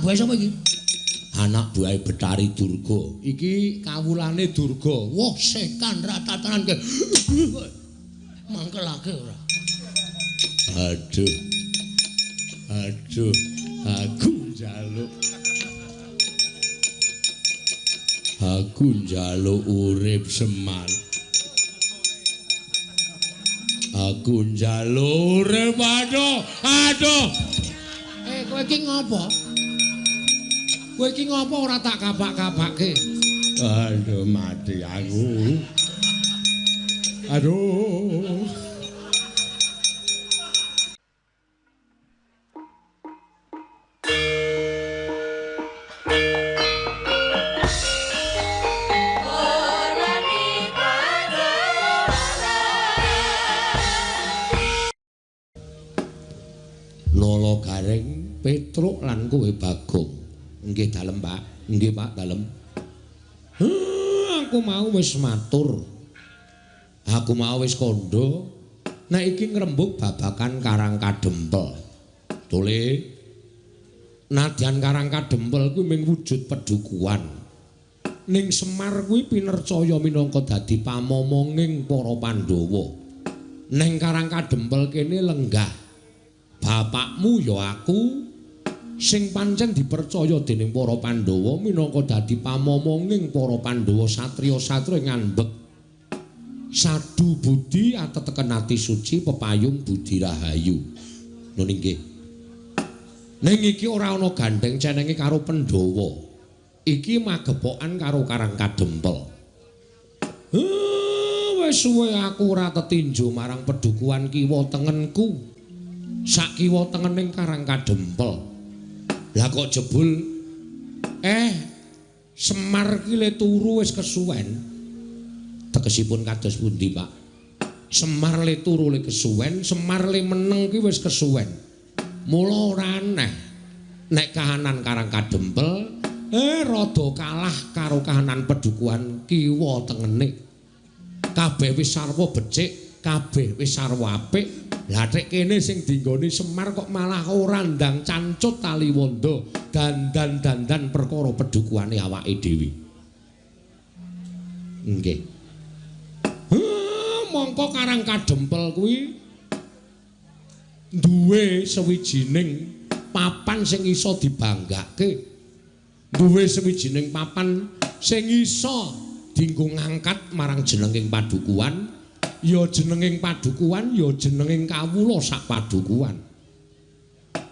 Anak buahe sapa iki? Anak buahe Betari Durga. Iki kawulane Durga. Wah, setan ratatanan ke. Mangkelake ora. Aduh. Aduh, aku njaluk. Aku njaluk urip Semar. Aku njaluk urip, aduh, aduh. Kowe iki ngopo? Kowe iki ngopo ora tak kapak-kapake? Aduh, mati aku. Aduh. Nala Gareng, Petruk lan kowe Bagong. Nggih dalem, Pak. Nggih, Pak, dalem. Aku mau wis matur. Aku mau wis kandha nek iki ngrembug babakan Karang Kadempel. Tole nadyan Karang Kadempel kuwi mung wujud pedukuhan. Ning Semar kuwi pinercaya minangka dadi pamomonging para Pandhawa. Ning Karang Kadempel kene lenggah bapakmu ya aku sing pancen dipercaya dening para Pandhawa minangka dadi pamomonging para Pandhawa satriya-satriya ngambek sadu budi ateteken ati suci pepayung budi rahayu. Nun inggih. Ning iki ora ana gandheng cenenge karo Pandhawa. Iki magepokan karo Karang Kadempel. Wis suwe aku ora tetinju marang pedukuhan kiwa tengenku. Sak kiwa tengening Karang Kadempel. Lah kok jebul Semar ki le turu wis kesuwen. Tegesipun kados pundi, Pak? Semar le turu le kesuwen, Semar le meneng ki wis kesuwen. Mula ora aneh nek kahanan Karang Kadempel rada kalah karo kahanan pedukuhan kiwa tengene. Kabeh wis sarwa becik, kabeh wis sarwa apik. Lah tek kene sing dinggoni Semar kok malah ora ndang cancut taliwondo dandan-dandan perkara pedukuhane awake dhewe. Nggih. Mongko Karang Kadempel kuwi duwe sawijining papan sing iso dibanggake. Duwe sawijining papan sing iso dienggo ngangkat marang jenenging padukuhan. Ya jenenging padukuhan, ya jenenging kawula sak padukuhan.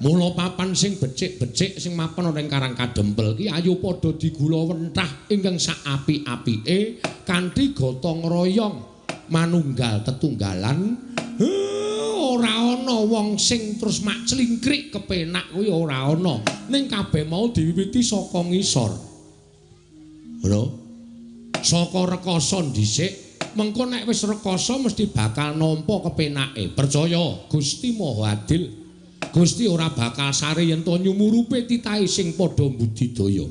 Mula papan sing becik-becik sing mapan ana ing Karang Kadempel ki ayo padha digulawentah ingkang sak apik-apike kanthi gotong royong manunggal tetunggalan. Ora ana wong sing terus mak clingkrik kepenak kuwi ora ana. Ning kabeh mau diwiwiti saka ngisor. Ngono. Saka rekasa dhisik. Mengko nek wis rekasa mesti bakal nampa kepenake. Percaya, Gusti Maha Adil. Gusti ora bakal sare yen to nyumurupe titahe sing padha mbudidaya.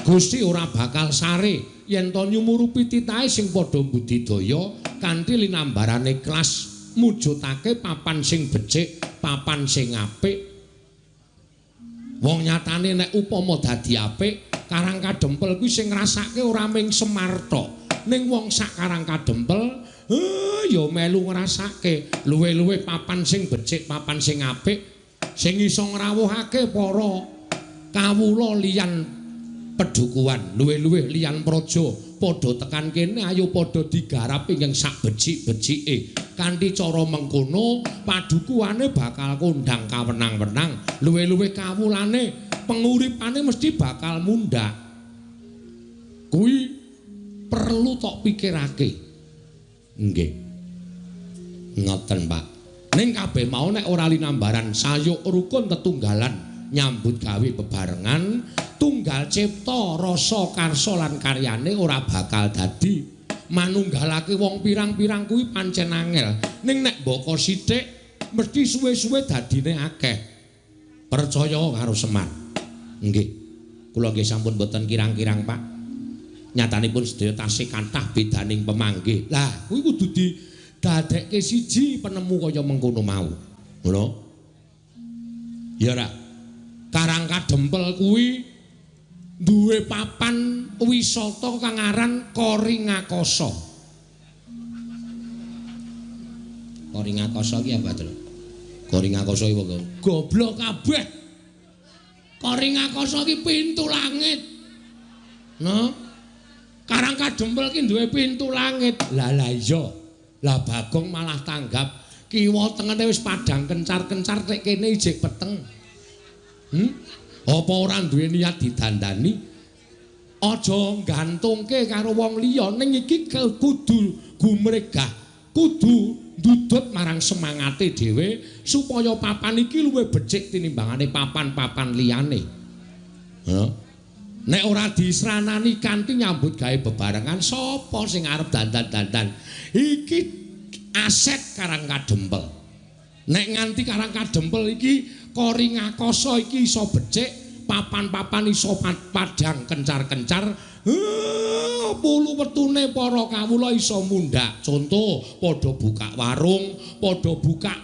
Gusti ora bakal sare yen to nyumurupi titahe sing padha mbudidaya kanthi linambarane ikhlas mujudake papan sing becik, papan sing apik. Wong nyatane nek upama dadi apik, Karang Kadempel kuwi sing ngrasake ora mung Semar tok. Ning wong sak Karang Kadempel ya melu ngrasake luwe-luwe papan sing becik, papan sing apik sing iso ngrawuhake para kawula liyan pedukuhan, luwe-luwe liyan praja padha tekan kene ayo padha digarap ingkang sak becik-becike. Kanthi cara mengkono padukuhane bakal kondang kawenang-wenang, luwe-luwe kawulane penguripane mesti bakal mundhak. Kuwi perlu tok pikirake. Nggih. Ngoten, Pak. Ning kabeh mau nek ora linambaran sayuk rukun tetunggalan nyambut gawe bebarengan, tunggal cipta rasa karsa lan karyane ora bakal dadi. Manunggalake wong pirang-pirang kuwi pancen angel. Ning nek mbaka sithik mesti suwe-suwe dadine akeh. Percaya karo Semar. Nggih. Kula nggih sampun boten kirang-kirang, Pak. Nyatanipun sedaya tasih kathah bedaning pemanggih. Lah, kuwi kudu didadekke siji penemu kaya mengkono mau. Ngono? Ya ora. Karang Kadempel kuwi duwe papan wisata kang aran Koringakasa. Koringakasa ki apa, Tru? Koringakasa iki apa? Goblok kabeh. Koringakasa ki pintu langit. No? Karang Kadempel ki duwe pintu langit. Lah lah iya. Lah Bagong malah tanggap kiwa tengene wis padhang kencar-kencar nek kene ijik peteng. Apa ora duwe niat didandani? Aja gantungke karo wong liya, ning iki kudu gumregah, kudu ndudut marang semangate dhewe supaya papan iki luwih becik tinimbangane papan-papan liyane. Heeh. Nek ora disranani kanthi nyambut gawe bebarengan, sapa sing arep dandan-dandan? Iki aset Karang Kadempel. Nek nganti Karang Kadempel iki Koringakasa iki iso becik, papan-papan iso padhang kencar-kencar, pulu wetune para kawula iso mundhak. Conto, padha buka warung, padha buka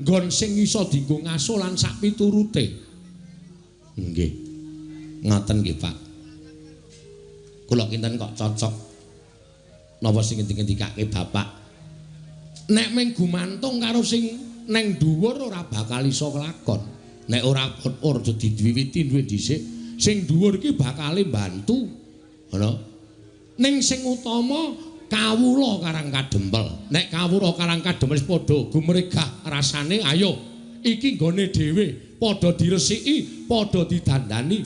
nggon sing iso dienggo ngaso lan sak piturute. Nggih. Ngoten nggih, Pak. Kula kinten kok cocok napa sing ngendikake Bapak. Nek mung gumantung karo sing neng dhuwur ora bakal iso kelakon. Nek ora ora diwiwiti duwe dhisik, sing dhuwur iki bakale mbantu. Ngono. Ning sing utama kawula Karang Kadempel. Nek kawula Karang Kadempel wis padha gumregah rasane, ayo iki nggone dhewe, padha diresiki, padha didandani.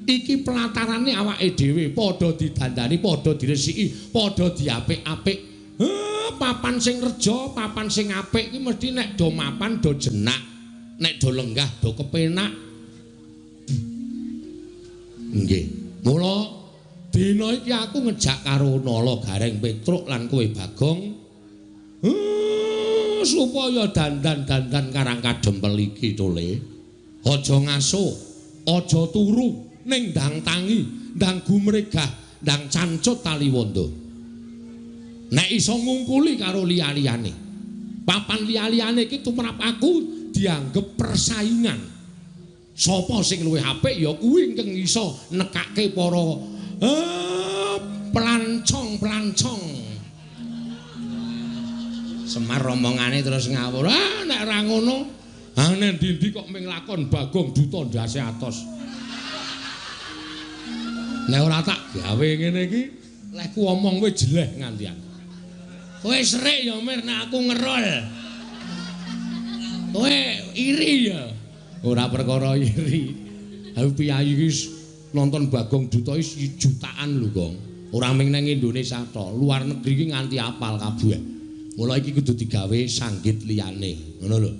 Iki pelatarane awake dhewe, padha didandani, padha diresiki, padha diapik-apik. Papan sing reja, papan sing apik iki mesti nek do mapan do jenak, nek do lenggah do kepenak. Nggih. Mula dina iki aku ngejak karo Nala Gareng Petruk lan kowe Bagong supaya dandan-dandan Karang Kadempel iki tole. Aja ngaso, aja turu, ning ndang tangi, ndang gumregah, ndang cancut taliwondo. Nek iso ngungkuli karo liya-liyane. Papan liya-liyane iki tumrap aku dianggep persaingan. Sapa sing luwih apik ya kuwi ingkang iso nekake para pelancong-pelancong. Semar omongane terus ngawur. Ah nek ora ngono, ah nek ndi-ndi kok ming lakon Bagong Duta ndase atos. Nek ora tak gawe ngene iki, lehku omong kowe jeleh ngantian. Kowe serik ya Mir nek aku ngerol. Kowe iri ya. Ora perkara iri. Aku piyayi iki nonton Bagong Duta iki jutaan lho, Gong. Ora mung nang Indonesia tok, luar negeri iki nganti apal kabeh. Mula iki kudu digawe sanggit liyane, ngono lho.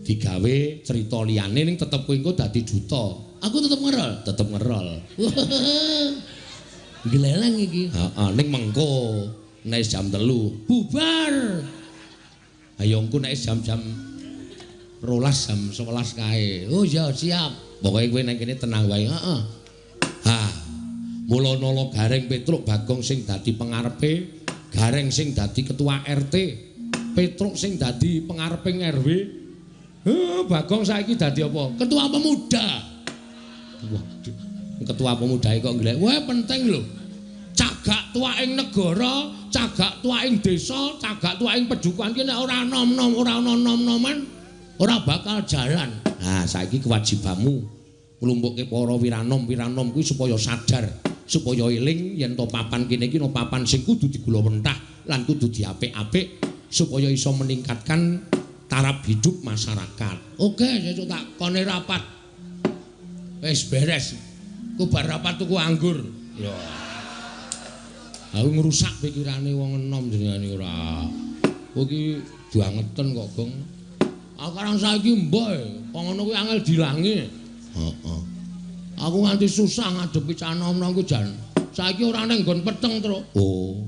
Digawe cerita liyane ning tetep kowe engko dadi duta. Aku tetep ngerol, tetep ngerol. Gleleng iki. Heeh, ning mengko nek jam 3 bubar. Ayo engko nek jam-jam 12 jam 11 kae. Oh ya siap. Pokoke kowe nang kene tenang wae. Heeh. Ha. Mula Nala Gareng Petruk Bagong sing dadi pengarepe, Gareng sing dadi ketua RT, Petruk sing dadi pengareping RW. Bagong saiki dadi apa? Ketua pemuda. Waduh, ketua pemuda kok nglek. Wah, penting lho. Cagak tuwaking negara, cagak tuwaking desa, cagak tuwaking pedukuhan ki nek ora nom-nom, ora ana nom-noman, ora bakal jalan. Nah, saiki kewajibanmu nglumpukke para wiranom-wiranom kuwi supaya sadar, supaya eling yen to papan kene iki no papan sing kudu digulawentah lan kudu diapik-apik supaya iso meningkatkan taraf hidup masyarakat. Oke, sesuk tak kone rapat. Wis beres. Ku bar rapat tuku anggur. Ya. Aku ngrusak pikirane wong enom jenengane ora. Kowe iki bangeten kok, Gong. Aku karang saiki mbok, kok ngono kuwi angel dilangi. Heeh. Aku nganti susah ngadepi cah nom-nom ku jan. Saiki ora ning nggon peteng, Truk. Oh.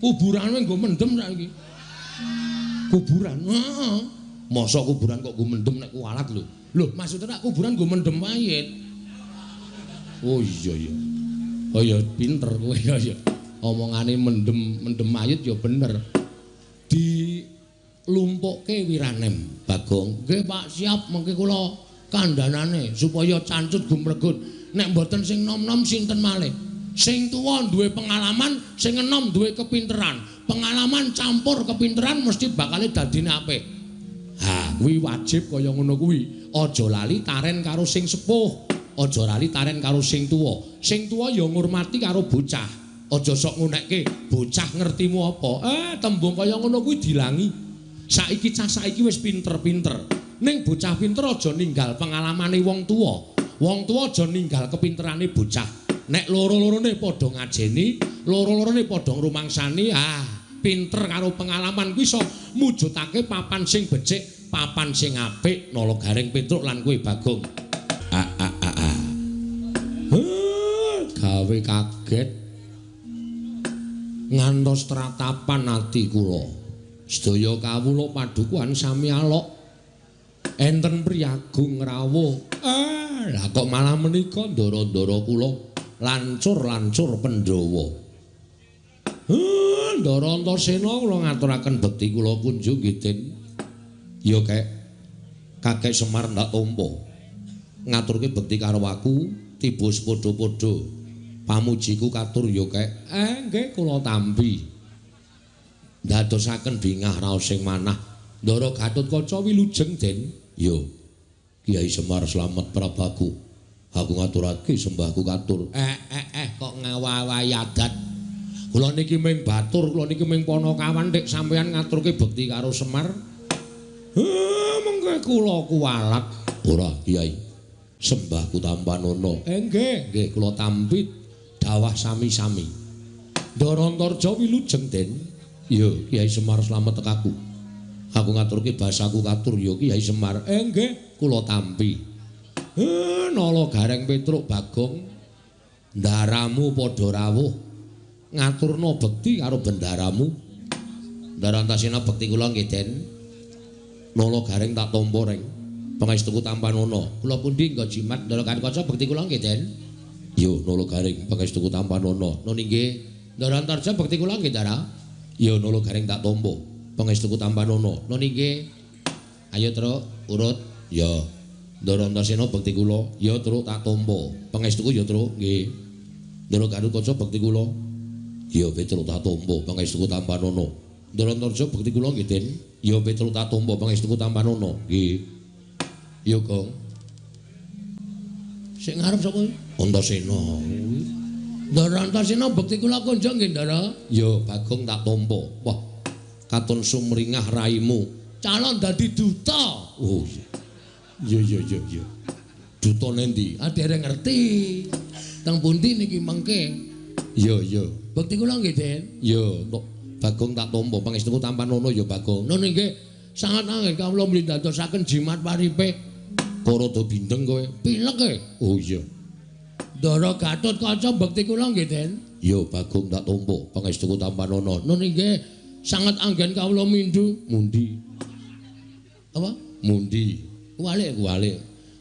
Kuburane nggo mendem saiki. Kuburan. Heeh. Mosok kuburan kok nggo mendem nek kualat lho. Lho, maksudnya nek kuburan nggo mendem mayit. Oh iya iya. Oh ya pinter kowe ya ya. Omongane mendem mayit ya bener. Dilumpukke wiranem, Bagong. Nggih, Pak, siap mengke kula Kandhanane supaya cancut gumregut. Nek mboten sing nom-nom sinten malih? Sing tuwa duwe pengalaman, sing enom duwe kepinteran. Pengalaman campur kepinteran mesti bakale dadine apik. Ha, kuwi wajib kaya ngono kuwi. Aja lali taren karo sing sepuh, aja lali taren karo sing tuwa. Sing tuwa ya ngurmati karo bocah. Aja sok ngunekke bocah ngertimu apa. Tembung kaya ngono kuwi dilangi. Saiki cah saiki wis pinter-pinter. Ning bocah pinter aja ninggal pengalamane wong tuwa. Wong tuwa aja ninggal kepinterane bocah. Nek loro-lorone padha ngajeni, loro-lorone padha ngrumangsani, pinter karo pengalaman kuwi iso mujudake papan sing becik, papan sing apik, Nala Gareng Petruk lan kowe Bagong. Gawe kaget ngantos tratapan ati kula. Sedaya kawula padukuhan sami alok. Enten priyagung rawuh. Lah kok malah menika ndara-ndara kula lancur-lancur Pandhawa. Ndara Antasena kula ngaturaken bekti kula kunjung nggih Den. Ya kek Kakek Semar ndak tampa. Ngaturke bekti karo aku tiba sepadha-padha. Pamujiku katur ya kek. Nggih kula tampi. Ndadosaken bingah raos sing manah. Ndara Gatotkaca wilujeng Den. Ya Kiai Semar slamet prabaku. Aku ngaturake sembahku katur. Kok ngawawahi adat. Kula niki ming batur, kula niki ming panakawan dik sampeyan ngaturke bekti karo Semar. Mengke kula kuwalat. Ora, Kiai. Sembahku tampanono. Nggih, nggih kula tampi dawah sami-sami. Ndara Antarja wilujeng Den. Ya, Kiai Semar slamet tekaku. Aku ngaturke basaku katur ya Kiai Semar. Nggih, kula tampi. Nala Gareng Petruk Bagong, ndaramu padha rawuh ngaturna bekti karo bendaramu. Ndara Antasena bekti kula nggih Den. Nala Gareng tak tampa reng. Pangestuku tampanono. Kula pundi nggo jimat Ndara Gatotkaca bekti kula nggih Den. Yo Nala Gareng pangestuku tampanono. Nun inggih. Ndara Antarja bekti kula nggih Ndara. Yo Nala Gareng tak tampa. Pangestuku tampanono. Nun inggih. Ayo Truk urut. Ya. Ndara Antasena bekti kula, ya Truk tak tampa. Pangestuku ya Truk, nggih. Ndara Gatotkaca bekti kula, ya Petruk tak tampa. Pangestuku tampanono. Ndara Antarja bekti kula nggih Den, ya Petruk tak tampa. Pangestuku tampanono, nggih. Ya Gong. Sing ngarep sapa? Antasena. Ndara Antasena bekti kula kunjung nggih Ndara. Ya Bagong tak tampa. Wah, katon sumringah raimu. Calon dadi duta. Oh iya. Ya. Duta nendi? Ah dereng ngerti. Teng pundi niki mengke? Ya. Bekti kula nggih, Den. Ya, Bagong tak tampa pangestuku tampanono ya Bagong. Nun nggih, sangat anggen kawula mlindadosaken jimat paripe. Kok rada bindeng kowe? Pilek e. Oh iya. Ndara Gatotkaca bekti kula nggih, Den. Ya, Bagong tak tampa pangestuku tampanono. Nun nggih, sangat anggen kawula mindhu. Mundi. Apa? Mundi. Kuwalik.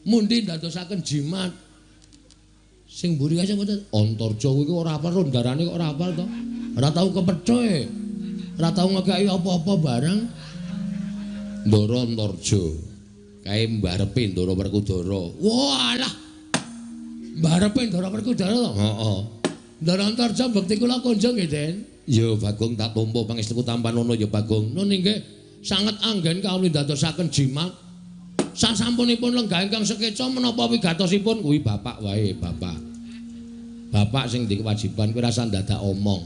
Mundi ndadosaken jimat. Sing mburi kae sapa to? Antarja kuwi ora hafal rondarane kok ora hafal to. Ora tau kepethoe. Ora tau ngekeki apa-apa barang. Ndara Antarja. Kae mbarepe Ndara Werkudara. Walah. Mbarepe Ndara Werkudara to? Heeh. Ndara Antarja bekti kula kunjung nggih, Den. Ya Bagong tak tampa pangestuku tampanono ya Bagong. Nun inggih sanget anggen kawula ndadosaken jimat. Sasampunipun lenggah ingkang sekeca menapa wigatosipun kuwi bapak wae, bapak. Bapak sing ndek kewajiban kuwi rasa ndadak omong.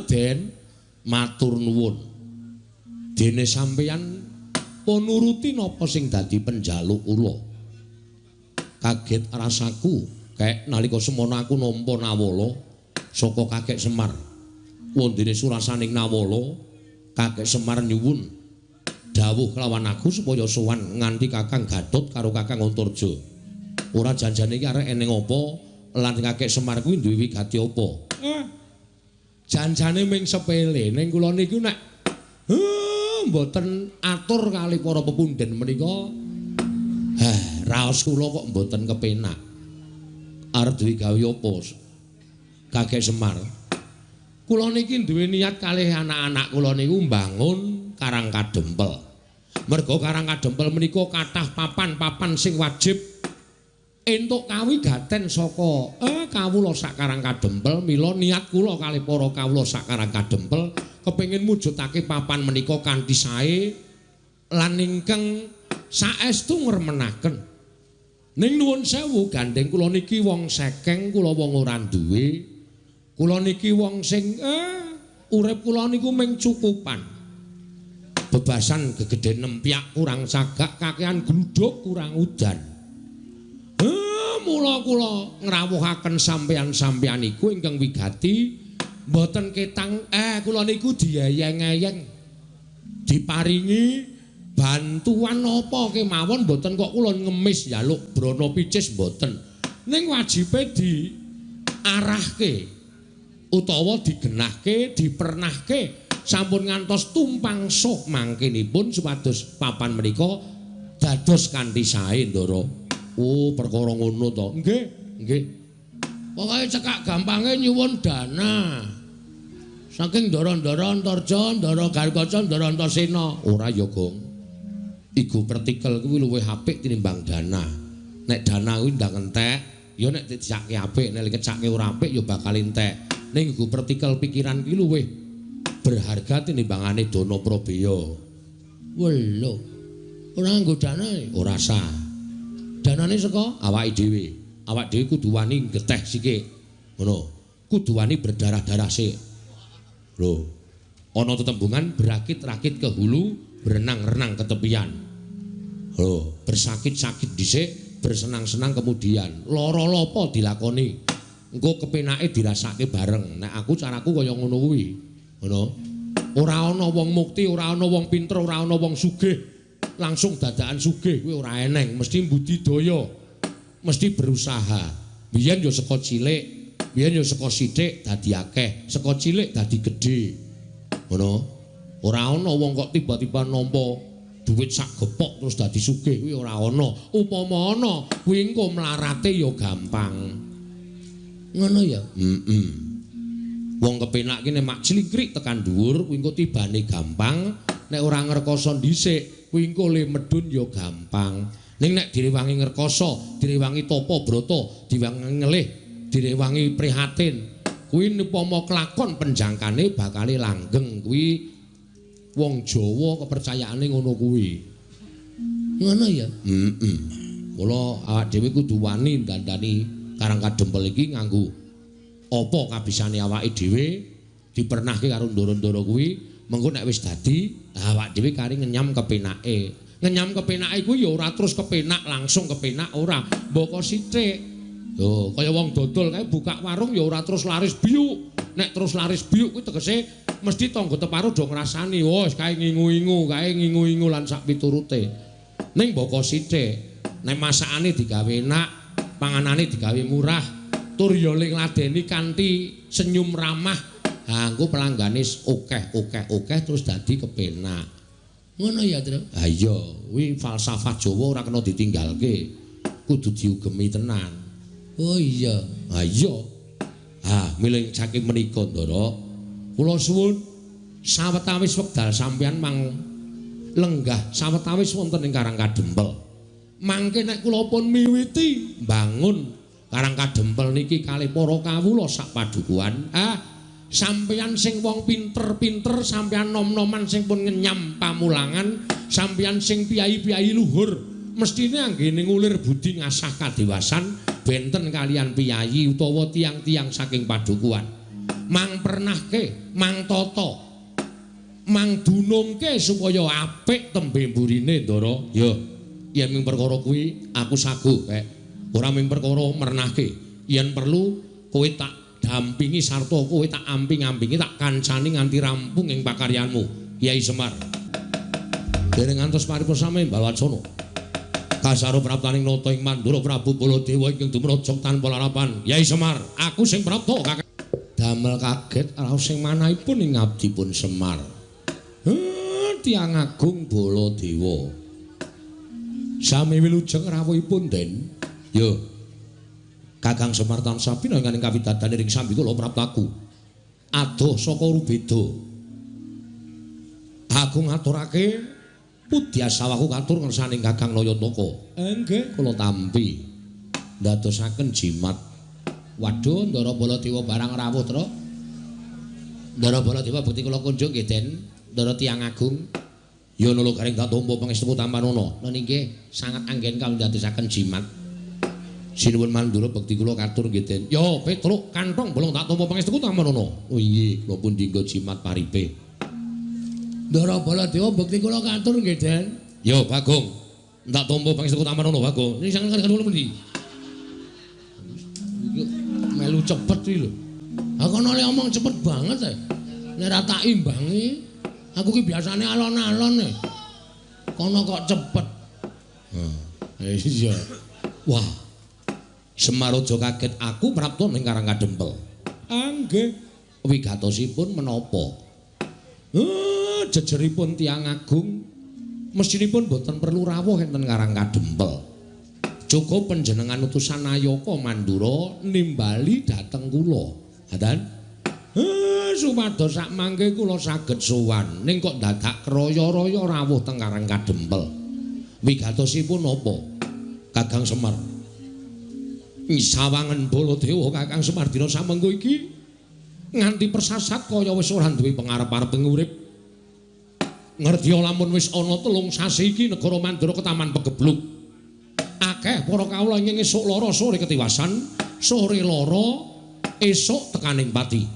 Den, matur nuwun. Dene sampeyan pun nuruti napa sing dadi penjaluk kula. Kaget rasaku kek nalika semono aku nampa nawala saka Kakek Semar. Wondene surasaning nawala, Kakek Semar nyuwun dawuh kelawan aku supaya sowan nganti Kakang Gatot karo Kakang Antarja. Ora janjane iki arek eneng apa lan Kakek Semar kuwi duwe wigati apa? Janjane ming sepele ning kula niku nek mboten atur kali para pepundhen menika. Raos kula kok mboten kepenak. Arep duwe gawe apa Kakek Semar? Kula niki duwe niat kalih anak-anak kula niku mbangun Karang Kadempel. Merga Karang Kadempel menika kathah papan-papan sing wajib entuk kawigaten saka kawula sak Karang Kadempel. Mila niat kula kalih para kawula sak Karang Kadempel kepengin mujudake papan menika kanthi sae lan ingkang saestu ngremenaken. Ning nuwun sewu gandeng kula niki wong sekeng, kula wong ora duwe. Kula niki wong sing urip kula niku mung cukupan. Bebasan gegedhen nempyak kurang cagak, kakean gluduk kurang udan. Mula kula ngrawuhaken sampeyan-sampeyan iku ingkang wigati mboten ketang kula niku dieyeng-eyeng diparingi bantuan apa kemawon, mboten kok kula ngemis njaluk brana picis mboten. Ning wajibe diarahke utawa digenahke, dipernahke sampun ngantos tumpang suh mangkinipun supados papan menika dados kanthi sae, Ndara. Oh, perkara ngono to. Nggih, nggih. Pokoke cekak gampange nyuwun dana. Saking ndara-ndara Antarja, ndara Garkaca, ndara Antasena. Ora ya, Gong. Igu pertikel kuwi luwih apik tinimbang dana. Nek dana kuwi ndang entek, ya nek dicake apik, nek dikecake ora apik ya bakal entek. Ning igu pertikel pikiran kuwi luwih berharga tinimbangane dana prabeya. Welo. Ora nganggo dana, ora sah. Danane saka awake dhewe. Awak dhewe kudu wani geteh sithik. Ngono. Kudu wani berdarah-darah sik. Lho. Ana tetembungan berakit-rakit ke hulu, berenang-renang ke tepian. Lho, bersakit-sakit dhisik, bersenang-senang kemudian. Lara lopo dilakoni. Engko kepenake dirasake bareng. Nek aku caraku kaya ngono kuwi. Ngono. Ora ana wong mukti, ora ana wong pinter, ora ana wong sugih. Langsung dadakan sugih kuwi ora eneng, mesti budidaya. Mesti berusaha. Biyen ya saka cilik, biyen ya saka sithik dadi akeh, saka cilik dadi gedhe. Ngono. Ora ana wong kok tiba-tiba nampa duit sak gepok terus dadi sugih kuwi ora ana. Upama ana, kuwi engko mlarate ya gampang. Ngono ya? Heeh. Wong kepenak ki nek mak clingkrik tekan dhuwur kuwi engko tibane gampang, nek ora ngrekoso dhisik kuwi engko le medhun ya gampang. Ning nek direwangi ngrekoso, direwangi tapa brata, direwangi ngelih, direwangi prihatin, kuwi upama kelakon penjangkane bakale langgeng. Kuwi wong Jawa kepercayaane ngono kuwi. Ngono ya? Heeh. Mula awak dhewe kudu wani dandani Karang Kadempel iki nganggo apa kabisane awake dhewe, dipernahke karo ndara-ndara kuwi, mengko nek wis dadi awak dhewe kari ngenyam kepenake. Ngenyam kepenake kuwi ya ora terus kepenak langsung kepenak ora, mboko sithik. Lho, kaya wong dodol kae buka warung ya ora terus laris biuk. Nek terus laris biuk kuwi tegese mesti tangga teparo do ngrasani, wah kae ngingu-ingu, kae ngingu-ingu lan sak piturute. Ning mboko sithik, nek masakane digawe enak, panganane digawe murah, tur ya ngladeni kanthi senyum ramah, ha engko pelanggane akeh-akeh-akeh terus dadi kepenak. Ngono ya, Tru? Ha iya, kuwi falsafah Jawa ora kena ditinggalke. Kudu diugemi tenan. Oh iya. Ha iya. Ha, milih saking menika, Ndara. Kula suwun sawetawis wekdal sampeyan mang lenggah sawetawis wonten ing Karang Kadempel. Mangke nek kula pun miwiti mbangun Karang Kadempel niki kalih para kawula sak padukuhan, sampeyan sing wong pinter-pinter, sampeyan nom-noman sing pun ngenyam pamulangan, sampeyan sing piyayi-piyayi luhur, mestine anggene ngulir budi ngasah kadewasan benten kalian piyayi utawa tiang-tiang saking padukuhan. Mang pernahke, mang tata, mang dunungke supaya apik tembe mburine, Ndara. Ya, yen ming perkara kuwi aku saguh kek. Ora ming perkara mernahke, yen perlu kowe tak dampingi sarta kowe tak amping-ampingi, tak kancani nganti rampung ing pakaryanmu, Kyai Semar. Dereng ngantos paripurna sami Balwacana. Kasaro praptaning nata ing Mandura Prabu Baladewa ingkang dumraja tanpa larapan. Kyai Semar, aku sing prapta kakang. Damel kaget raos sing manahipun ing abdipun Semar. Tiyang agung Baladewa. Sami wilujeng rawuhipun, Den. Yo. Kakang Semar tansah pinangan ing kawidadan ing sambi kula praptaku. Adoh saka Rubeda. Aku ngaturake Pudyasawaku katur ngersaning Kakang Nayantaka. Nggih, kula tampi. Ndadosaken jimat. Waduh, Ndara Baladewa barang rawuh, Tru. Ndara Baladewa bekti kula kunjung nggih, Den. Ndara tiyang agung. Ya nula garing tak tampa pangestuku tampanana. Nun inggih sanget anggen kawula ndadosaken jimat. Sinuwun Mandura bekti kula katur nggih, Den. Ya Petruk kanthong bolong tak tampa pangestuku tampanana. Oh inggih, kula pun dinggo jimat paripe. Ndara Baladewa bekti kula katur nggih, Den. Ya Bagong, tak tampa pangestuku tampanana Bagong. Ini sanget kula pundi? Melu cepet iki lho. Ha kono le omong cepet banget e. Nek ora tak imbangi, aku ki biasane alon-alon e. Kono kok cepet. Heh, iya. Wah. Semar aja kaget aku prapta ning Karang Kadempel. Nggih. Wigatosipun menapa? Jejeripun tiyang agung mestinipun boten perlu rawuh enten Karang Kadempel. Cukup panjenengan utusan Nayaka Mandura nimbali dhateng kula. Ngaten? Supados sak mangke kula saged sowan. Ning kok dadak kraya-raya rawuh teng Karang Kadempel. Wigatosipun napa? Kakang Semar. Sawangen Baladewa Kakang Semar dina samengko iki nganti persasat kaya wis ora duwe pengarep-arep ing urip. Ngerti lamun wis ana 3 sasi iki negara Mandura ketaman pegebluk. Akeh para kawula ing esuk lara sore ketiwasan, sore lara esuk tekaning pati.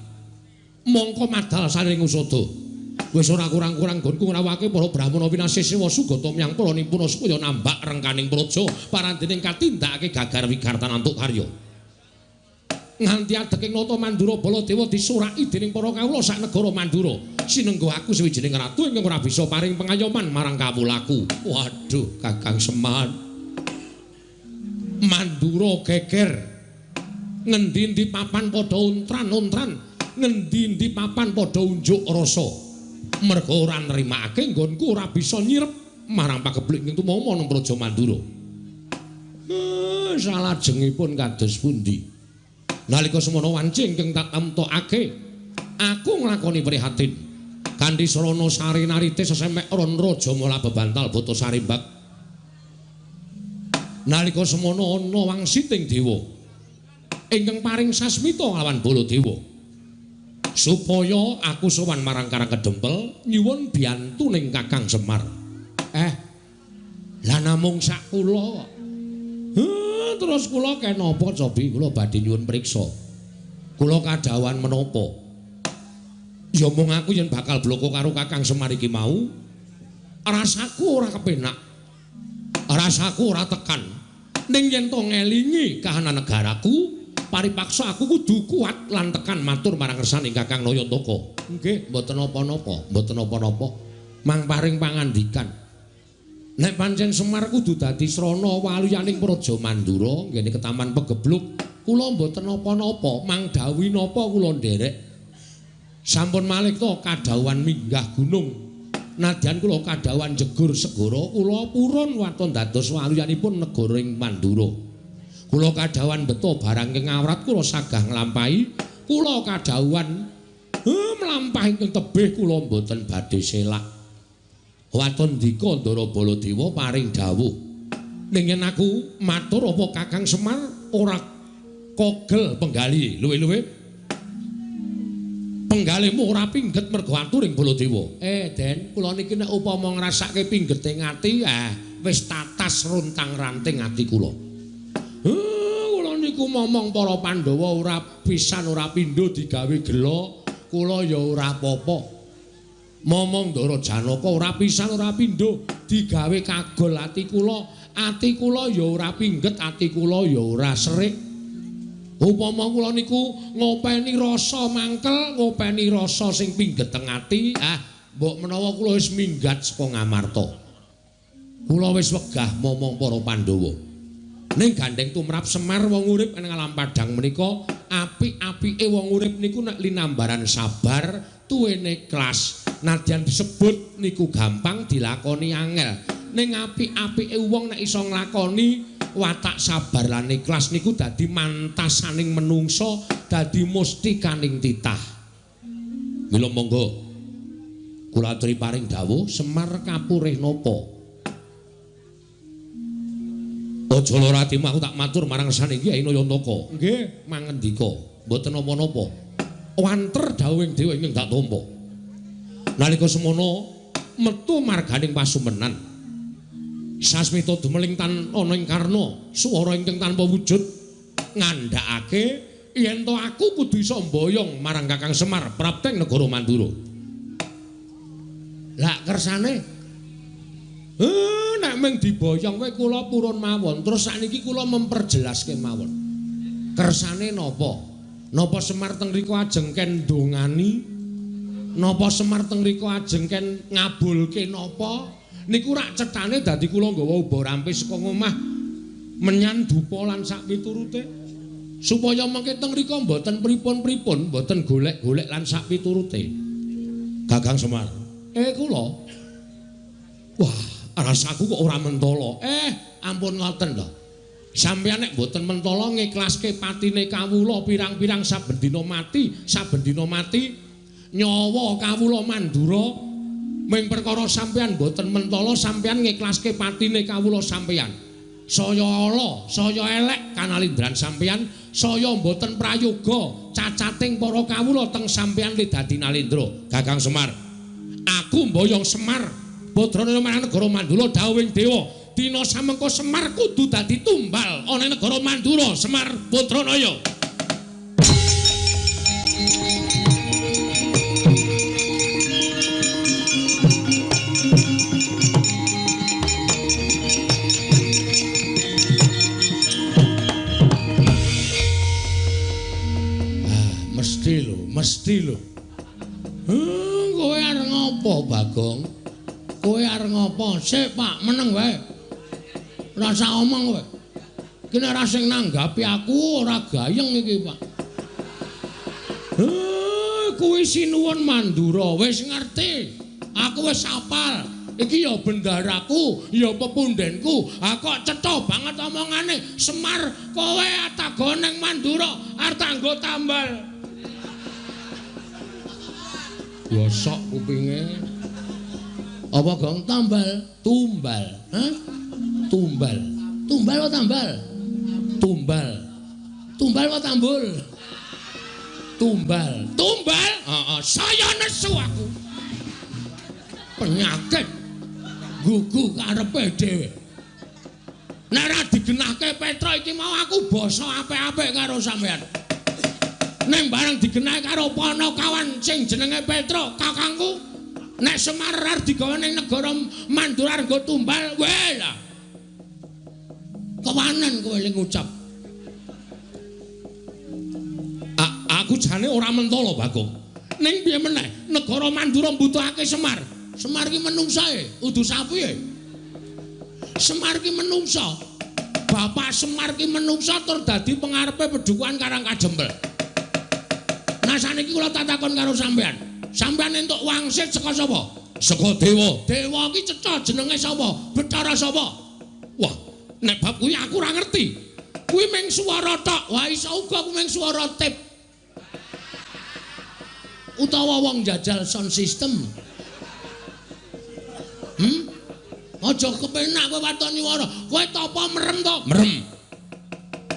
Mongko madal saring usada. Wis ora kurang-kurang nggonku ngrawake para brahmana winasih sewa sugata miyang para nimpuna supaya nambak rengkaning praja parandening katindakake gagar wigartan antuk karya. Nganti adeking nata Mandura Baladewa disuraki dening para kawula sak negara Mandura. Sinenggo aku sawijining ratu ingkang ora bisa paring pengayoman marang kawulaku. Waduh, Kakang Semar. Mandura geger. Ngendi-endi papan padha untran-untran, ngendi-endi papan padha unjuk rasa. Merga ora nrimakake nggonku ora bisa nyirep marang pagebluk ing tumama nang Praja Mandura. Salajengipun kados pundi? Nalika semono wanci ingkang tak temtokake, aku nglakoni prihatin. Kanthi srana sari narite sesemek ron raja mula bebantal bata sarimbak. Nalika semono ana wangsiting dewa ingkang paring sasmita lawan Baladewa. Supaya aku sowan marang Karang Kedempel nyuwun biyantu ning Kakang Semar. Lah namung sak kula. Terus kula kenapa cobi kula badhe nyuwun priksa. Kula kadhawuhan menapa? Ya mung aku yen bakal bloko karo Kakang Semar iki mau, rasaku ora kepenak. Rasaku ora tekan. Ning yen to ngelingi kahanan negaraku, paripaksa aku kudu kuat lan tekan matur marang ngersaning Kakang Nayantaka. Nggih, mboten napa-napa, mboten napa-napa. Mang paring pangandikan. Nek pancen Semar kudu dadi srana waluyaning Praja Mandura nggene ketaman pegebluk, kula mboten napa-napa, mang dawuhi napa kula nderek. Sampun malih to kadhawuhan minggah gunung. Nadyan kula kadhawuhan jegur segara, kula purun waton dados waluyanipun negara ing Mandura. Kula kadhawuhan beto barang ing awrat kula sagah nglampahi, kula kadhawuhan mlampah ingkang tebih kula mboten badhe selak. Waton dika Ndara Baladewa paring dawuh. Ning yen aku matur apa Kakang Semar ora kogel penggali, luwe-luwe penggalimu ora pingget mergo aturing Baladewa. Den, kula niki nek upama ngrasake pinggete ati, wis tatas runtang-ranting ati kula. Kula niku momong para Pandhawa ora pisan ora pindho digawe gela, kula ya ora apa-apa. Momong Ndara Janaka ora pisan ora pindho digawe kagol ati kula ya ora pingget, ati kula ya ora serik. Upama kula niku ngopeni rasa mangkel, ngopeni rasa sing pingget teng ati, mbok menawa kula wis minggat saka Ngamarta. Kula wis wegah momong para Pandhawa. Ning gandeng tumrap Semar wong urip ing alam padhang menika apik-apike wong urip niku nek linambaran sabar, tuwene ikhlas. Nadyan disebut niku gampang dilakoni angel. Ning apik-apike wong nek iso nglakoni watak sabar lan ikhlas niku dadi mantasaning menungsa, dadi mustikaning titah. Mila monggo Kula aturi paring dawuh Semar kapurih napa? Aja lara atimu, aku tak matur marang sane Kyai Nayantaka. Nggih, mangendika, mboten napa-napa. Wanter dawuhing dewa ingkang tak tampa. Nalika semono metu marganing pasumenan. Sasmita dumeling tan ana ing karna, swara ingkang tanpa wujud ngandhakake yen to aku kudu iso mboyong marang Kakang Semar prapteng negara Mandura. Lah kersane nek mung diboyong kowe kula purun mawon. Terus sakniki kula memperjelas kemawon. Kersane napa? Napa Semar teng mriku ajeng ken ndongani? Napa Semar teng mriku ajeng ken ngabulke napa? Niku rak cethane dadi kula nggawa uba rampe saka ngomah menyan dupa lan sak piturute. Supaya mengke teng mriku mboten pripun-pripun, mboten golek-golek lan sak piturute. Kakang Semar, kula. Wah, rasaku kok ora mentala. Ampun ngoten lho. Sampeyan nek mboten mentala ngiklaske patine kawula pirang-pirang saben dina mati, saben dina mati nyawa kawula Mandura ming perkara sampeyan mboten mentala sampeyan ngiklaske patine kawula sampeyan. Saya ala, saya elek kanalindran sampeyan, saya mboten prayoga cacating para kawula teng sampeyan li dadi nalindra. Kakang Semar, aku mboyong Semar Badranaya marang negara Mandura dawuhing dewa, dina samengko Semar kudu dadi tumbal ana ing negara Mandura. Semar Badranaya. Ah, mesti lho, mesti lho. Kowe arep ngopo, Bagong? Kowe arep ngopo? Sik, Pak, meneng wae. Ora usah omong kowe. Iki nek ora sing nanggapi aku ora gayeng iki, Pak. Kuwi sinuwun Mandura, wis ngerti. Aku wis apal. Iki ya bendaraku, ya pepundenku. Ha kok cetha banget omongane. Semar, kowe atago ning Mandura arep tak nggo tambal. Gosok kupinge. Apa gong tambal? Tumbal. Hah? Tumbal. Tumbal apa tambal? Tumbal. Tumbal apa tambul? Tumbal. Tumbal? Heeh, saya nesu aku. Penyakit gugu karepe dhewe. Nek ora digenahke Petra iki mau aku basa apik-apik karo sampean. Ning bareng digenahke karo Panakawan sing jenenge Petra, kakangku, nek Semar arep digawa ning negara Mandura nggo tumbal, weh lah. Kewanen kowe ling ngucap. Aku jane ora mentala, Bagong. Ning piye meneh, negara Mandura mbutuhake Semar. Semar ki menungsae, udu sapi e. Semar ki menungsa. Bapak Semar ki menungsa tur dadi pengarepe pedukuhan Karang Kajempel. Nah saniki kula tak takon karo sampean. Sampean entuk wangsit saka sapa? Saka dewa. Dewa ki cetha jenenge sapa? Bathara sapa? Wah, nek bab kuwi aku ora ngerti. Kuwi mung swara tok. Wah, iso uga kuwi mung swara tip. Utawa wong jajal sound system. Aja kepenak kowe waton nyuwara. Kowe tapa merem to? Merem.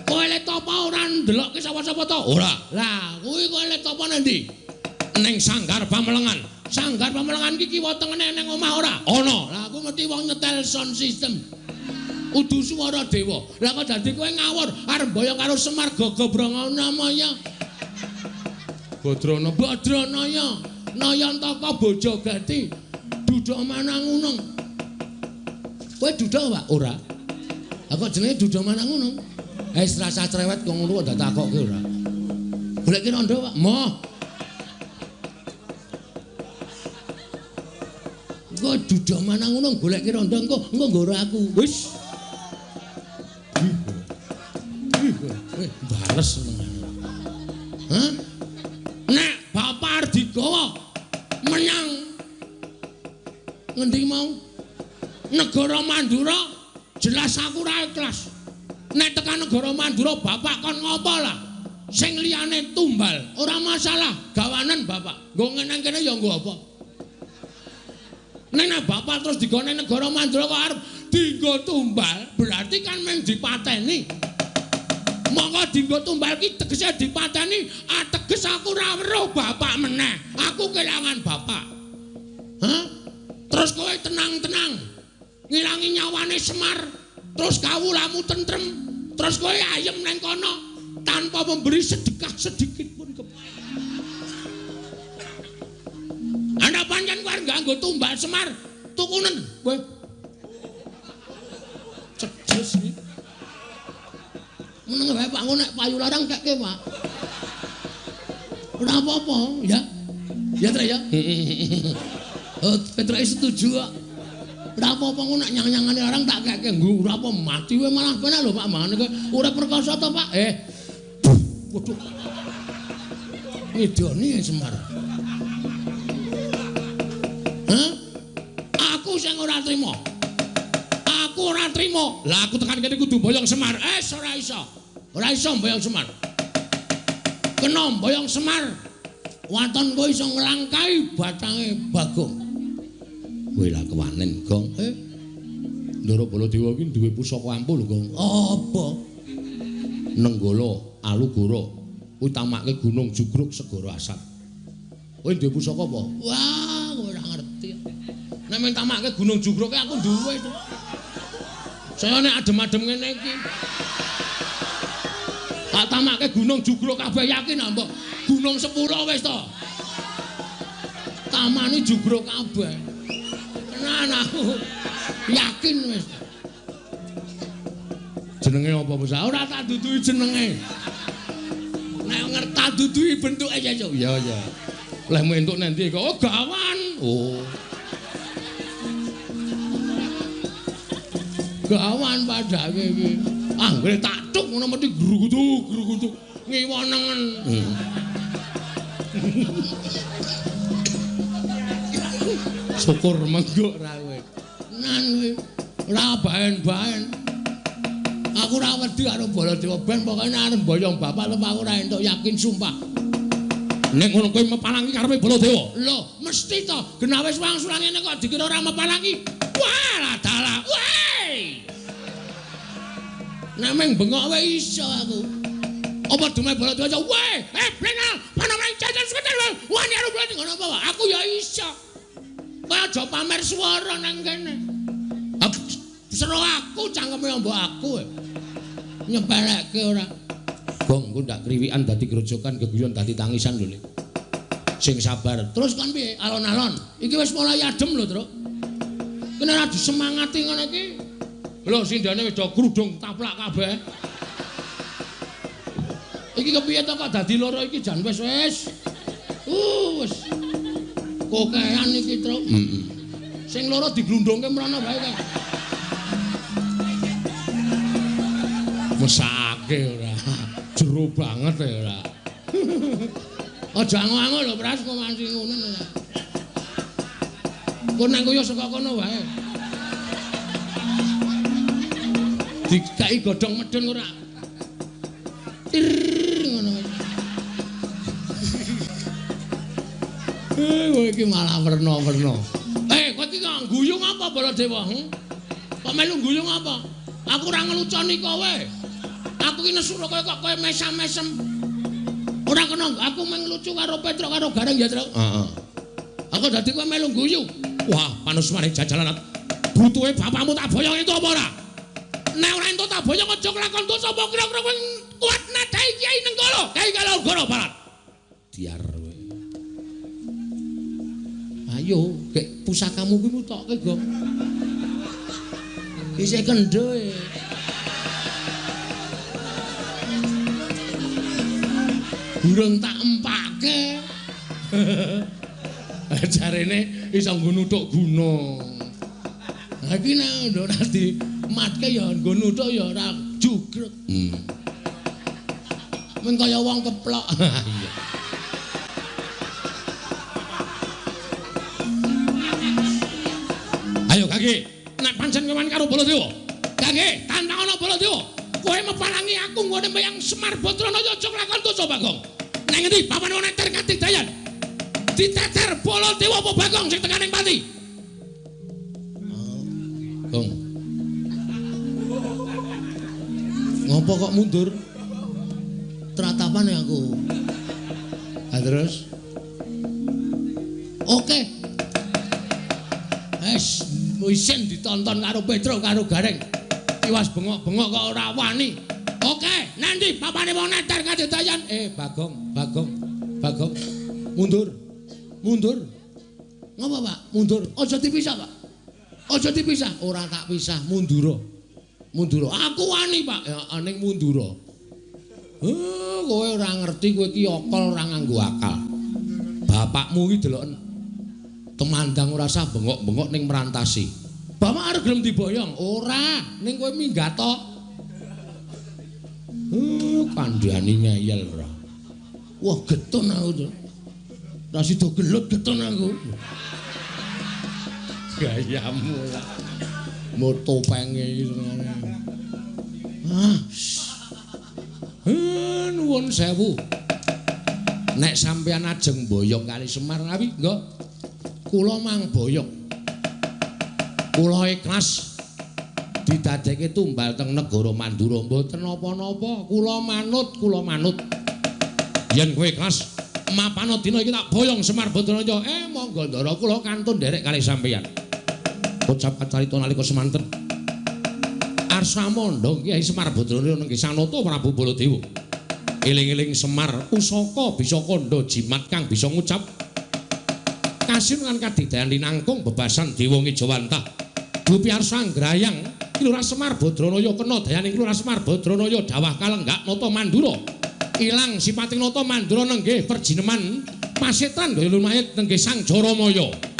Kowe le tapa ora ndelokke sapa-sapa to? Ora. Lah, kuwi kowe le tapa nang ndi? Ning Sanggar Pamelengan. Sanggar Pamelengan iki kiwa tengene ning omah ora? Ana. Lah aku mesti wong nyetel sound system. Udu swara dewa. Lah kok dadi kowe ngawur arep mboyong karo Semar Gagabranganamaya. Badrana Badranaya Nayantaka Bojogati Duda Manangunung. Kowe duda, Pak? Ora. Lah kok jenenge Duda Manangunung? Wis rasa cerewet kok ngono kok takokke ora. Goleki rondo, Pak. Moh. Engko duda Manangunung goleki rondo engko engko nggoro aku. Wis. Ih, bales senengane. Hah? Nek bapak arep digawa menyang ngendi mau? Negara Mandura, jelas aku ora ikhlas. Nek tekan negara Mandura bapak kon ngopo lah? Sing liyane tumbal, ora masalah, gawanen bapak. Nggo ngeneng kene ya nggo apa? Nek bapak terus digone negara Mandra kok arep dienggo tumbal, berarti kan mung dipateni. Monggo dienggo tumbal ki tegese dipateni, ateges aku ora weruh bapak meneh. Aku kelangan bapak. Hah? Terus kowe tenang-tenang ngilangi nyawane Semar, terus kawulamu tentrem, terus kowe ayem nang kono tanpa memberi sedekah sedikit pun ke. Ana pancen kowe nganggo tumbal Semar, tukunen kowe. Cedes iki. Meneng wae Pak, nek payu larang kekke, Pak. Ora apa-apa, ya. Ya, Trek ya. Oh, Petruk setuju kok. Ora apa-apa ngono nek nyang-nyangane larang tak kekke nggo ora apa mati wae malah penak lho Pak mangane kowe ora perkasa to Pak. Waduh. Ngidoni Semar. Hah? Aku sing ora trima. Aku ora trima. Lah aku tekan kene kudu boyong Semar. Ora iso. Ora iso boyong Semar. Kena boyong Semar. Waton kowe iso nglangkai batange Bagong. Kowe lah kewanen, Gong. Ndara Baladewa iki duwe pusaka ampuh lho, Gong. Apa? Nenggala Alugoro utamake Gunung Jugruk Segara Asat. Kowe duwe pusaka apa? Wah, kowe ora ngerti. Nek mung tamake Gunung Jugruk aku duwe to. Saya nek adem-adem ngene iki. Tak tamake Gunung Jugruk kabeh yakin ah, mbok. Gunung 10 wis to. Tamane jugruk kabeh. Tenan aku yakin wis. Jenenge apa, Mas? Ora tak duduhi jenenge. Nek ngerti tak duduhi bentuke ya, ya. Ya, ya. Leh entuk nang ndi kok? Oh, gawan. Oh. Gawan padake iki. Anggere tak tuk ngono mesti grugutuk-grugutuk ngiwa nengen. Syukur menggok ra kowe. Nan kowe ora baen-baen. Aku ora wedi karo Baladewa ben pokoke arep mboyong bapak lho aku ora entuk yakin sumpah. Nek ngono kowe mepalangi karepe Baladewa. Lho, mesti to. Genah wis wangsulan ngene kok dikira ora mepalangi. Wah, dalah. Weh. Nek mung bengok wae iso aku. Apa dume Baladewa? Weh, blenal, panaman jajan sekedar wani karo Baladewa ngono apa? Aku ya iso. Kowe aja pamer swara nang kene. Seru aku cangkeme mbok aku. Nyepelekke ora. Gong, engko ndak kriwikan dadi grojokan, geguyon dadi tangisan lho, Lik. Sing sabar. Terus kon piye? Alon-alon. Iki wis mulai adem lho, Truk. Kene ora disemangati ngono iki. Lho sindane wis do krudung taplak kabeh. Iki kepiye to kok dadi loro iki jan wis wis. Wis. Kokean iki, Truk. Heeh. Sing loro diglundungke mrono wae kae. Mesake ora. Jero banget ya ora. Aja ango-ango lho, Pras, kok masih ngono ora. Kok nang koyo saka kono wae. Dikai godhong medhun ora. Tir ngono. Kowe iki malah werna-werna. Kowe iki kok guyu ngapa Baladewa? Kok melu guyu ngapa? Aku ora ngeluconi kowe. Aku iki nesu kowe kok kowe mesam-mesem. Ora kena aku mung lucu karo Petruk karo Gareng ya, Truk. Heeh. Aku dadi kowe melu guyu. Wah, panusmane jajalan. Butuhe bapakmu tak boyong entuk apa ora? Nek ora entuk tak boyong aja kelakon dosa apa kira-kira kowe kuat nadai Kyai Nenggala, Kyai Kalogoro Barat. Diar kowe. Ayo, gek pusakamu kuwi mutokke, Gong. Isih kendho e. Durung tak empake. Jarene iso nggo nuthuk guna. Lah iki nek ora dimatke ya nggo nuthuk ya ora jugrek. Mung kaya wong keplok. Iya. Ayo Kaki, nek pancen kewan karo Baladewa. Kaki, tantang ana Baladewa. Kowe mepalangi aku nggone meyang Semar Badranaya aja nglakon dosa Bagong. Nang ngendi papan ana ter katidayan? Diteter Baladewa apa Bagong sing tekan ing pati? Gong. Ngopo kok mundur? Tratapan ya aku. Ha terus? Oke. Wes, isin ditonton karo Petro karo Gareng. Tiwas bengok-bengok kok ora wani. Oke, nanti papane wong neter kadedayan. Bagong, Bagong, Bagong. Mundur. Mundur. Ngopo, Pak? Mundur. Aja dipisah, Pak. Aja dipisah. Ora tak pisah, mundura. Mundura. Aku wani, Pak. Ya ning mundura. Kowe ora ngerti, kowe iki akal ora nganggo akal. Bapakmu iki deloken temandang ora sah bengok-bengok ning merantasi. Bapak arep gelem diboyong? Ora, ning kowe minggat to. Kandhani ngeyel ora. Wah, getun aku to. Ra sida gelut getun aku. Gayamu ora. Motopenge iki senengane. Ah. Nuwun sewu. Nek sampeyan ajeng boyong kali Semar ngawi, nggih. Kula mang boyong. Kula ikhlas didadekke tumbal teng negara Mandura, mboten napa-napa. Kula manut, kula manut. Yen kowe ikhlas, mapana dina iki tak boyong Semar Badranaya. Monggo ndara kula kantun nderek kali sampeyan. Ucap kacarita nalika semanten. Arsa mandha Kyai Semar Badranaya nenggih Sanata Prabu Baladewa. Eling-eling Semar pusaka bisa kandha jimat kang bisa ngucap kasin lan kadidayan linangkung bebasan dewa ngejawantah. Dupi arsa nggrayang Ki Lurah Semar Badranaya kena dayaning Ki Lurah Semar Badranaya dawah kalenggak nata Mandura. Ilang sipating nata Mandura nenggih perjineman pasetan gaya lumayit nenggih Sang Jaramaya.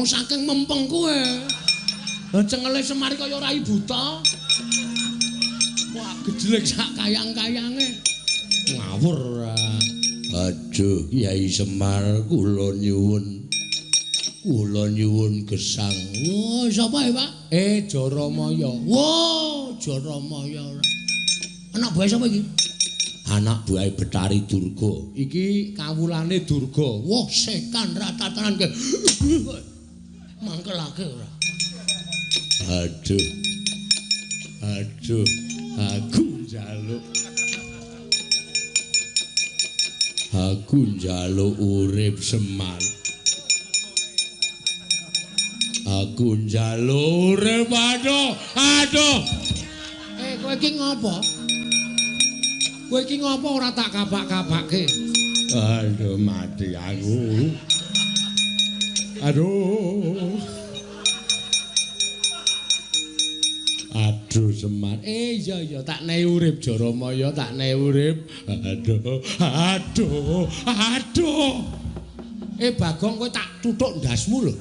Saking mempeng kowe. Lah cengele Semar kaya rai buta. Wah, gejlek sak kayang-kayange. Ngawur ora. Aduh, Kyai Semar kula nyuwun. Kula nyuwun gesang. Wah, sapa ya, Pak? Jaramaya. Wah, Jaramaya ora. Anak buah sapa iki? Anak buahe Betari Durga. Iki kawulane Durga. Wah, setan ratatanan ke. Mangkelake ora. Aduh. Aduh, aku njaluk. Aku njaluk urip Semar. Aku njaluk urip. Aduh, aduh. Kowe iki ngopo? Kowe iki ngopo ora tak kapak-kapake? Aduh, mati aku. Aduh. Aduh Semar. Iya iya tak nehi urip Jaramaya, tak nehi urip. Aduh, aduh, aduh. Bagong kowe tak tuthuk ndasmu lho.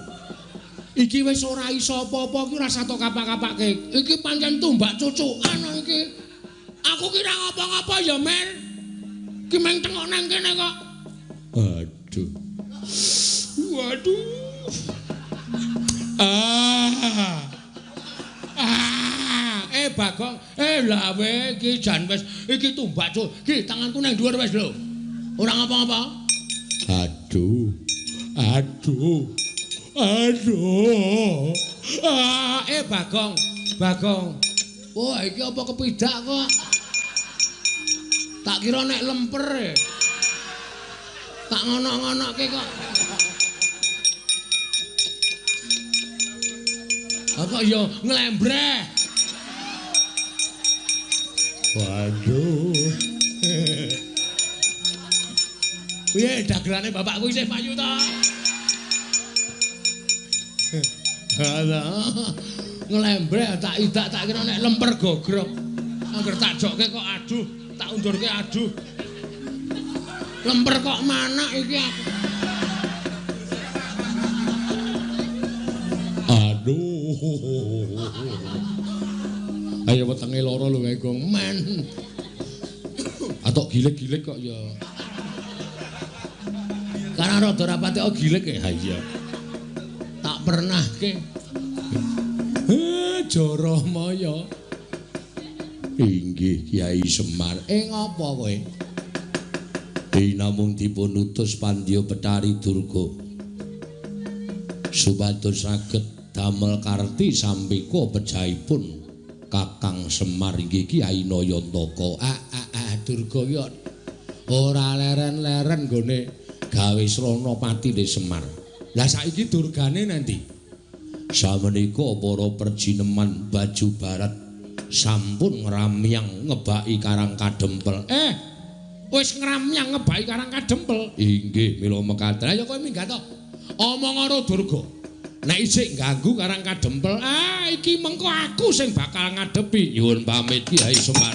Iki wis ora iso apa-apa iki ora satok kapak-kapake. Iki pancen tumbak cucukan iki. Aku kira ngapa-ngapa ya, Mer. Ki meng tengok nang kene kok. Aduh. Waduh. Ah. Ah, Bagong, lawe iki jan wis iki tumbak cuk. Iki tanganku nang dhuwur wis lho. Ora ngapa-ngapa. Aduh. Aduh. Aduh. Ah, Bagong, Bagong. Wah, iki apa kepidak kok? Tak kira nek lemper. Tak ngono-ngonoke kok. Apa ya nglembreh. Waduh. Piye dagelane bapakku isih payu ta? Alah. Nglembreh tak idak tak kira nek lemper gogrok. Angger tak jokke kok aduh, tak undurke aduh. Lemper kok manak iki aku. Aduh. Ayo wetenge lara lho kae Gong. Men. Atok gilik-gilik kok ya. Karena rada rapate oh gilik ya. Iya. Tak pernah ke. Jara Maya. Inggih Kyai Semar. Ngopo kowe? Dinamung dipun utus Pandya Betari Durga. Supados saged damel karti sampika pejahipun Kakang Semar inggih Kyai Nayantaka. Durga ki ora leren-leren nggone gawe srana patine Semar. Lah saiki durgane nanti. Samenika para perjineman baju barat sampun ngramyang ngebaki Karang Kadempel. Wis ngramyang ngebaki Karang Kadempel. Inggih, mila mekaten. Ayo kowe minggat to. Omong karo Durga. Nek isih ganggu Karang Kadempel, iki mengko aku sing bakal ngadepi. Nyuwun pamit Kyai Semar.